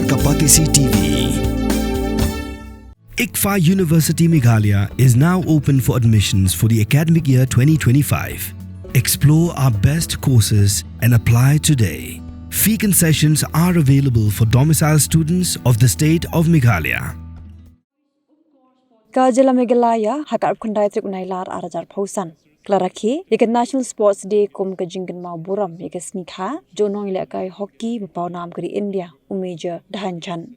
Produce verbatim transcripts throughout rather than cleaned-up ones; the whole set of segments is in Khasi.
Kapatisi T V. ICFAI University Meghalaya is now open for admissions for the academic year twenty twenty-five. Explore our best courses and apply today. Fee concessions are available for domicile students of the state of Meghalaya. Ka jylla Meghalaya, ha ka arphew khyndai tarik u Nailar ar hajar arphew san, ka la rakhe ïa ka National Sports Day kum ka jingkynmaw burom ïa ka sngi kha jong u nongïalehkai hockey ba pawnam ka ri India, u Major Dhyan Chand.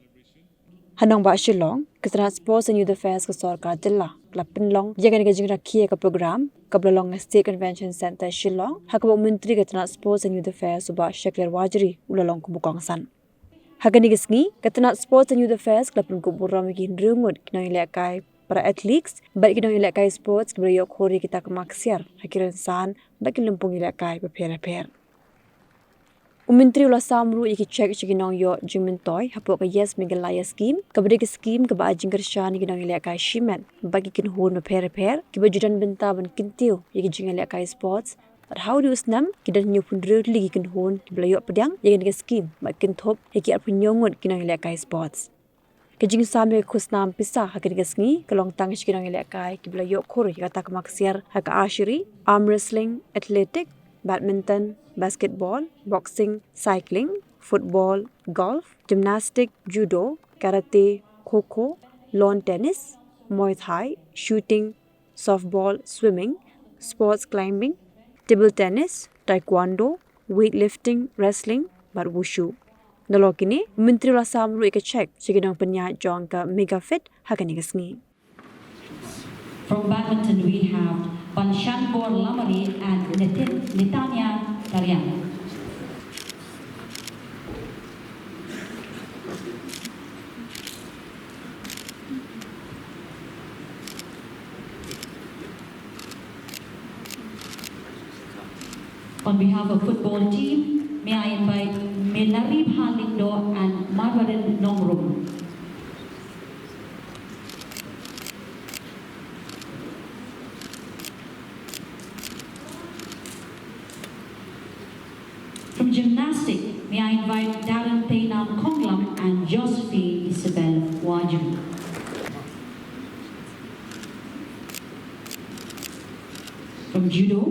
Ha nongbah Shillong, ka tnat Sports and Youth Affairs ka sorkar jylla ka la pynlong ïa kane ka jingrakhe ïa ka program, kaba la long ha State Convention Centre Shillong, ha kaba u Myntri ka tnat Sports and Youth Affairs u Bah Shakliar Warjri u la long kum u kongsan. Ha kane ka sngi, ka tnat Sports and Youth Affairs ka la pynkup burom ïa ki hynriew ngut ki nongïalehkai para athletics bad ki nongïalehkai sports kiba la ïoh khur ïa ki takma ksiar ha ki rynsan bad ki lympung ïalehkai bapher bapher. U Myntri u la sam ruh ïa ki cheque sha ki nongïoh jingmyntoi hapoh ka Yes Meghalaya Scheme, kaba dei ka skhim kaba ai jingkyrshan ïa ki nongïalehkai shimet bad ki kynhun bapher bapher kiba ju don bynta ban kyntiew ïa ki jingïalehkai sports. Bad ha u dei u snem, ki don hynñiewphew hynriew tylli ki kynhun kiba la ïoh pdiang ïa kane ka skhim bad kynthup ïa ki arphew hynñiew ngut ki nongïalehkai sports. Ka jingsam ïa ka khusnam pisa ha kane ka sngi ka long tang sha ki nongïalehkai kiba la ïoh khur ïa ka takma ksiar ha ka archery, arm wrestling, athletic, badminton, basketball, boxing, cycling, football, golf, gymnastic, judo, karate, kho kho, lawn tennis, muay thai, shooting, softball, swimming, sports climbing, table tennis, taekwondo, weightlifting, wrestling bad wushu. Nalor kine, u Myntri u la sam ruh ïa ka cheque sha ki nongpynïaid jong ka Mega Fit ha kane ka sngi. From badminton, we have Balshanbor Lamare and Nitin, Nitania Tariang. On behalf of football team, may I invite Menaribha Lyngdoh and Marvarin Nongrum. From gymnastic, may I invite Darren Peinam Konglam and Josephine Isabel Wajri. From judo,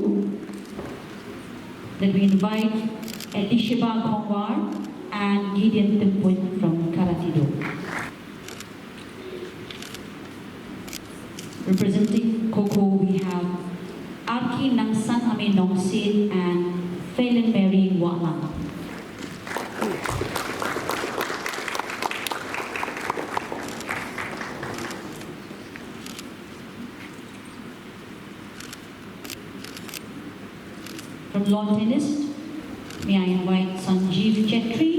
let me invite Elisheba Kongwar and Gideon Tympuin from karate do. Representing kho kho, we have Arki Nangsaname Nongsiej and Phelan Mary Wahlang. From lawn tennis, may I invite Sanjeev Chetri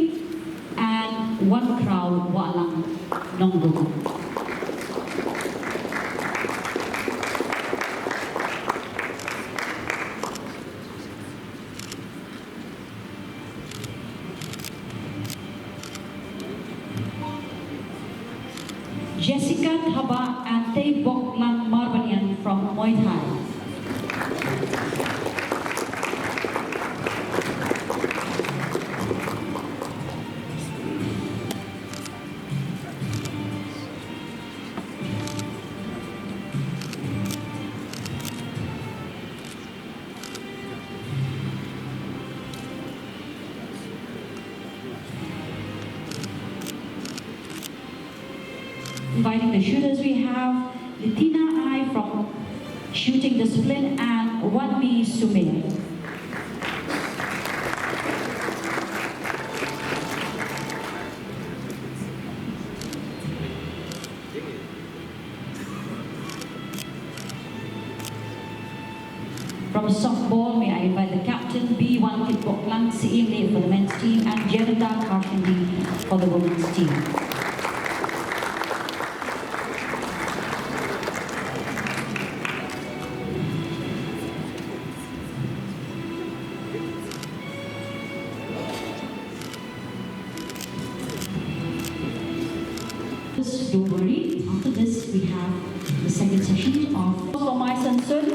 and Wankraw Wahlang Nongrum. Jessica Thabah and Teiboklang Marbaniang from Muay Thai. Inviting the shooters, we have Litina Ai from shooting discipline and Wanmi Sumer. From softball, may I invite the captain, B one Kitboklang Siimli for the men's team and Jerida Karshindi for the women's team. Don't worry, after this we have the second session of Somai Sansun.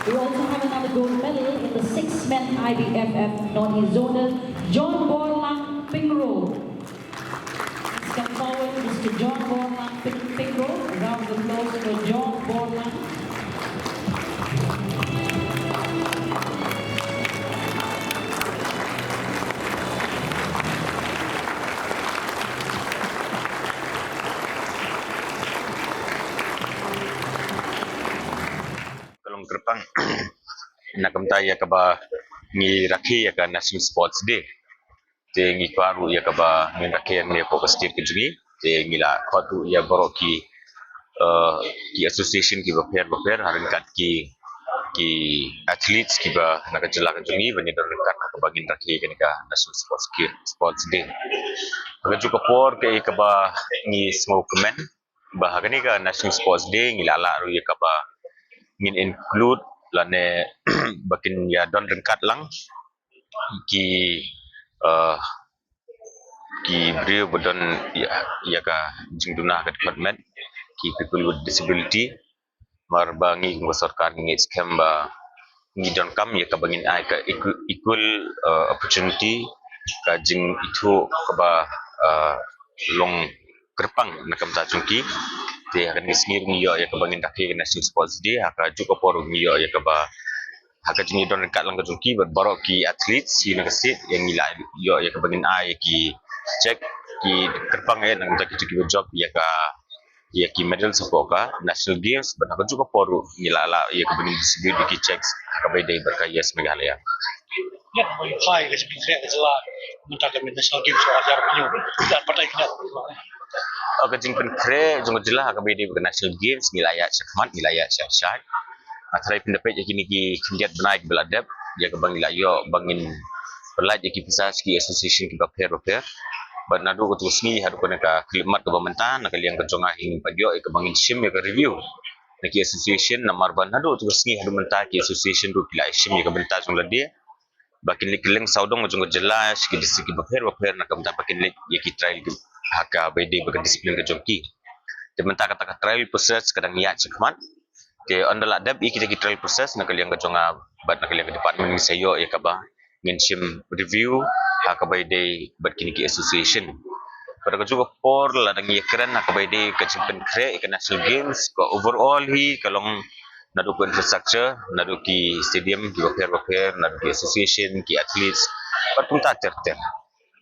We also have another gold medal in the six Men I B F F North East Zonal, John Borlang Pyngrope. Please come forward, Mister John Borlang Pyn-, Pyngrope. A round of applause for John Borlang. Ka long kyrpang na ka bynta ïa kaba ngi rakhe ïa ka National Sports Day. Te ngi kwah ruh ïa kaba ngin rakhe ne hapoh ka state ka jong ngi. Te ngi la khot ruh ïa baroh ki, eh, ki association kiba pher bapher, ha ryngkat ki, ki athletes kiba na ka jylla ka jong ngi, ba ngin don ryngkat ha kaba ngin rakhe ïa kane ka National Sports Ki-, Sports Day. Ha kajuh ka por kaei kaba ngi sngewkmen ba ha kane ka National Sports Day ngi la lah ruh ïa kaba ngin include lane ba kin ïa don ryngkat lang ki, eh, ki briew ba don ïa, ïa ka jingduna ha ka department, ki people with disability. Namar ba ngi kum ka sorkar ngi ngeit skhem ba ngi donkam ïa kaba ngin ai ka equ-, equal, eh, opportunity, ka jingithuh kaba, eh, long kyrpang na ka bynta jong ki. Te ha kane ka sngi ngi ïoh ïa kaba ngin rakhe ka National Sports Day, ha kajuh ka por ngi ïoh ïa kaba ha ka jingïadon ryngkat lang ka jong ki bad baroh ki athletes hi na ka state, ïa ngi la ïoh ïa kaba ngin ai ïa ki cheque, ki kyrpang eh na ka bynta kito kiba jop ïa ka, ïa ki medal hapoh ka National Games, bad ha kajuh ka por ruh ngi la lah ïa kaba ngin distribute ïa ki cheques ha kaba ïadei bad ka Yes Meghalaya. Ïa, ba ïa phai ka jingpynkhreh ka jylla mynta ka National Games ar hajar hynñiew. Ïa, batai kane. Ka jingpynkhreh jong ka jylla ha kaba ïadei bad ka National Games ngi la ïaid shakhmat, ngi la ïaid shai shai. Nga tharai phin da peit ïa kine ki khyndiat bnai kiba la dep, ïa kaba ngi la ïoh ba ngin pynlait ïa ki pisa sha ki association kiba pher bapher. Bad naduh kato ka sngi haduh kane ka khyllipmat kaba mynta, na ka liang ka jong nga hi ngim pat ïoh ïa kaba ngin shim ïa ka review na ki association, namar ba naduh kato ka sngi haduh mynta ki association ruh ki la shim ïa ka bynta jong lade ba kin leit kylleng sawdong jong ka jylla sha ki district kiba pher bapher na ka bynta ba kin leit ïa ki trial ki, ha kaba ïadei bad ka discipline ka jong ki. Te mynta kata ka trial process ka dang ïaid shakhmat. Te ynda la dep ïa kita ki trial process na ka liang ka jong nga bad na ka liang ka department ngin sa ïoh ïa kaba ngin shim review ha kaba ïadei bad kine ki association. Bad ha kajuh ka por lada ngi ïakren ha kaba ïadei ka jingpynkhreh ïa ka National Games, ka overall hi ka long naduh ka infrastructure, naduh ki stadium kiba pher bapher, naduh ki association, ki athletes, bad kumta ter ter.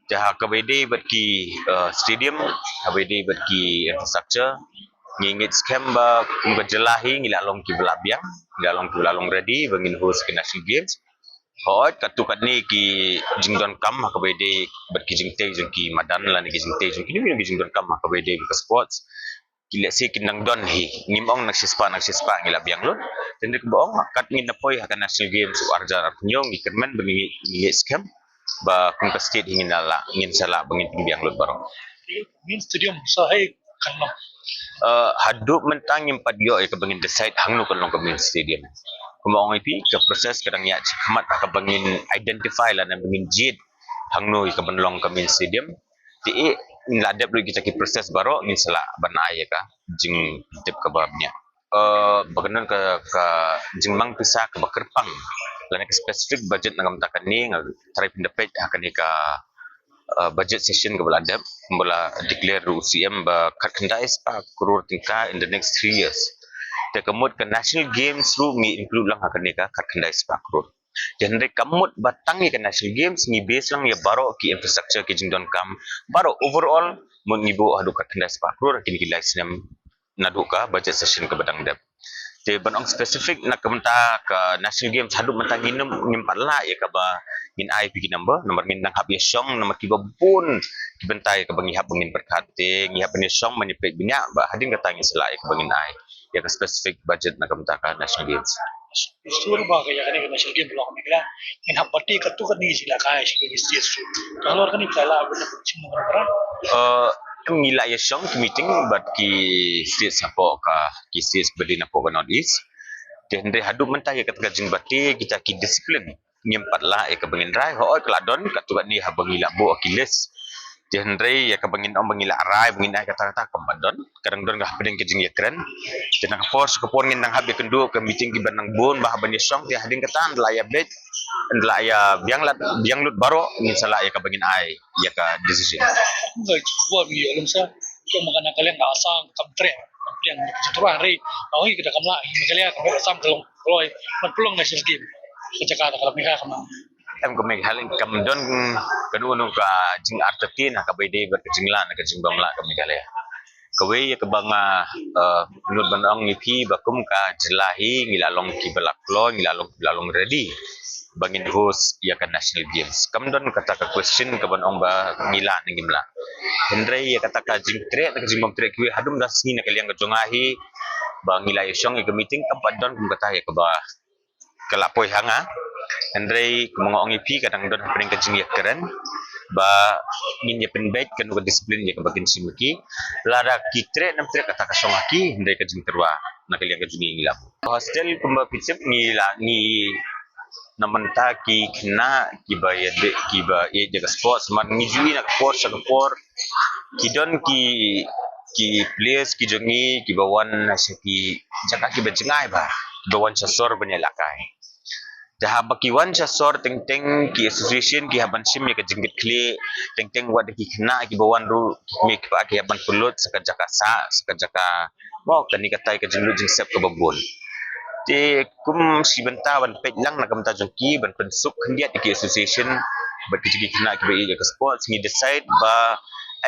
Te ha kaba ïadei bad ki, eh, stadium, ha kaba ïadei bad ki infrastructure, ngi ngeit skhem ba kum ka jylla hi ngi la long kiba la biang, ngi la long kiba la long ready ba ngin host ki National Games. Hooid, katto katne ki jingdonkam ha kaba ïadei bad ki jingtei jong ki madan lane ki jingtei jong kino kino ki jingdonkam ha kaba ïadei bad ka sports, ki lehse kin dang don hi. Ngim ong na ka shispah na ka shispah ngi la biang lut. Te hynrei kumba ong, kat ngin da poi ha ka National Games u ar hajar arphew hynñiew ngi kyrmen ba ngi, ngi ngeit skhem ba kum ka state hi ngin lah, ngin sa lah ba ngin pynbiang lut baroh. Main stadium sa hi kan long. Eh, haduh mynta ngim pat ïoh ïa kaba ngin decide hangno kan long ka main stadium. Kumba ong ïa phi, ka process ka dang ïaid shakhmat ha kaba ngin identify lane ba ngin jied hangno ïa kaban long ka main stadium. Te eh, ngin la dep ruh kita ki process baroh, ngin sa lah ban ai ïa ka jingtip kaba bniah. Eh, ba kan don ka, ka jingmang pisa kaba kyrpang lane ka specific budget na ka bynta kane, nga tharai phin da peit ha kane ka, eh, budget session kaba la dep, ba la declare ruh u C M ba khatkhyndai spah klur tyngka in the next three years. Te ka mut ka National Games ruh ngi include lang ha kane ka khatkhyndai spah klur. Te hynrei ka mut ba tang ïa ka National Games ngi base lang ïa baroh ki infrastructure, ki jingdonkam baroh, overall mut ngi buh haduh khatkhyndai spah klur ha kine ki lai snem naduh ka budget session kaba dang dep. Te ban ong specific na ka bynta ka National Games haduh mynta ngin ym, ngim pat lah ïa kaba ngin ai phi ki number, namar ngin dang hap ïa shong, namar kiba bun ki bynta ïa kaba ngi hap ba ngin pyrkhat. Te ngi hap ban ïa shong, ban ïa peit bniah ba hadien kata ngin sa lah ïa kaba ngin ai ïa ka specific budget na ka bynta ka National Games. Sur ba ka ïa kane ka National Games long ni ka, ngin hap bati katto katne ka jingïalehkai sha ki state sur. Ka halor kane ka la ba na chim nong ra. Eh, ngi la ïa shong ki meeting bad ki state, hapoh ka ki state ba dei napoh ka North East. Te hynrei haduh mynta ïa kata ka jingbati kita ki discipline ngim pat lah ïa kaba ngin rai. Hooid ka la don katto katne haba ngi la buh ki list. Te hynrei ïa kaba ngin ong ba ngi la rai ba ngin ai kata kata kam pat don. Ka dang don ka hapdeng ka jingïakren. Te na ka por sha ka por ngin dang hap ïakynduh ka meeting kiba nang bun ba hap ban ïashong, te hadien kata ynda la ïa beit, ynda la ïa biang lad biang lut baroh, ngin sa lah ïa kaba ngin ai ïa ka decision. Ngi kwah ngi ïoh lum sa. Kum ka na ka liang ka Assam kam treh, kam pliang ki jingtreh ri. Ngi ka da kam lah, ngi ka liang ka Assam ka long kloi ban pynlong National Game. Ka jaka ka la Meghalaya kam lah. Em, ka Meghalaya kam don kano kano ka jingartatien ha kaba ïadei bad ka jinglah ne ka jingbym lah ka Meghalaya. Kawei ïa kaba nga, eh, nud ban ong ïa phi ba kum ka jylla hi ngi la long kiba la kloi, ngi la long, la long ready ba ngin host ïa ka National Games. Kam don kata ka question kaban ong ba ngi lah ne ngim lah. Hynrei ïa kata ka jingtreh ne ka jingbym treh kiwei haduh mynta sngi na ka liang ka jong nga hi ba ngi la ïashong ïa ka meeting kam pat don kum kata ïa kaba ka la poi ha nga. Hynrei kumba nga ong ïa phi ka dang don hapdeng ka jingïakren ba ngin ïa pynbeit kano ka discipline ïa kaba kin shim ki. Lada ki treh ne ym treh kata ka shong ha ki, hynrei ka jingtyrwa na ka liang ka jong ngi ngi la. Hostel kumba phi tip ngi la ngi na mynta ki khynnah kiba ïa dei kiba ïa dei ka sports man ngi ju ïohi na ka por sha ka por ki don ki, ki players ki jong ngi kiba wan na sha ki jaka kiba jngai bha, kiba wan sha sor ban ïalehkai. Te haba ki wan sha sor teng teng ki association ki hap ban shim ïa ka jingkitkhlieh, teng teng wat da ki khynnah kiba wan ruh ki kmie ki kpa ki hap ban pynlut sa ka jaka sah, sa ka jaka, mo, kane katai ka jinglut jingsep kaba bun. Te kum shi bynta ban peit lang na ka bynta jong ki ban pynsuk khyndiat ïa ki association bad ki jong ki khynnah kiba ïeit ïa ka sports, ngi decide ba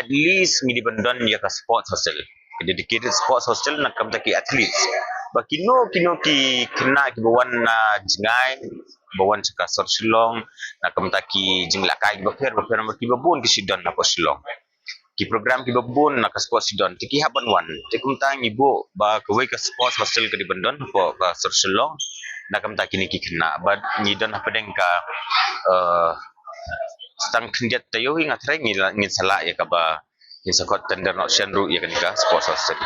at least ngi dei ban don ïa ka sports hostel, ka dedicated sports hostel na ka bynta ki athletes. Ba kino kino ki khynnah kiba wan na jngai, ba wan sha ka sor Shillong na ka bynta ki jinglehkai kiba pher ba pher, namar kiba bun ki shu don hapoh Shillong. Ki program kiba bun na ka sports ki don, te ki hap ban wan. Te kumta ngi buh ba kawei ka sports hostel ka dei ban don hapoh ka sor Shillong na ka bynta kine ki khynnah. Bad ngi don hapdeng ka, eh, tang khyndiat taïew hi nga tharai ngi la, ngin sa lah ïa kaba, ngin sa khot tender noh shen ruh ïa kane ka sports hostel.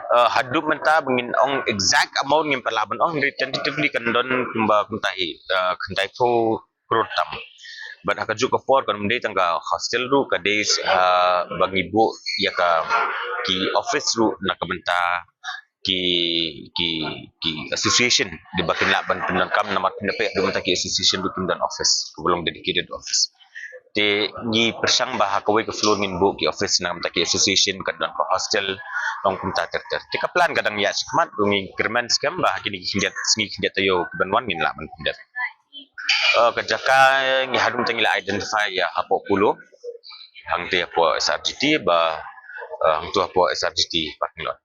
Eh, haduh mynta ba ngin ong exact amount ngim pat lah ban ong, hynrei tentatively kan don kumba kumta hi, eh, khyndai phew klur tam. Bad ha kajuh ka por kan ym dei tang ka hostel ruh, ka dei, ah, ba ngi buh ïa ka, ki office ruh na ka bynta ki, ki, ki association, dei ba kin lah ban pyndonkam namar pyndonkam haduh mynta ki association ruh kim don office, kaba long dedicated office. Te ngi pyrshang ba ha kawei ka floor ngin buh ki office na ka bynta ki association, kan don ka hostel, long kumta ter ter. Te ka plan ka dang ïaid shakhmat, ngi kyrmen skhem ba ha kine ki khyndiat sngi khyndiat taïew kiban wan ngin lah ban pyndep. Eh, ka jaka ngi haduh mynta ngi la identify ïa hapoh Polo, hangtei hapoh S R G T, ba, eh, hangtu hapoh S R G T parking lot.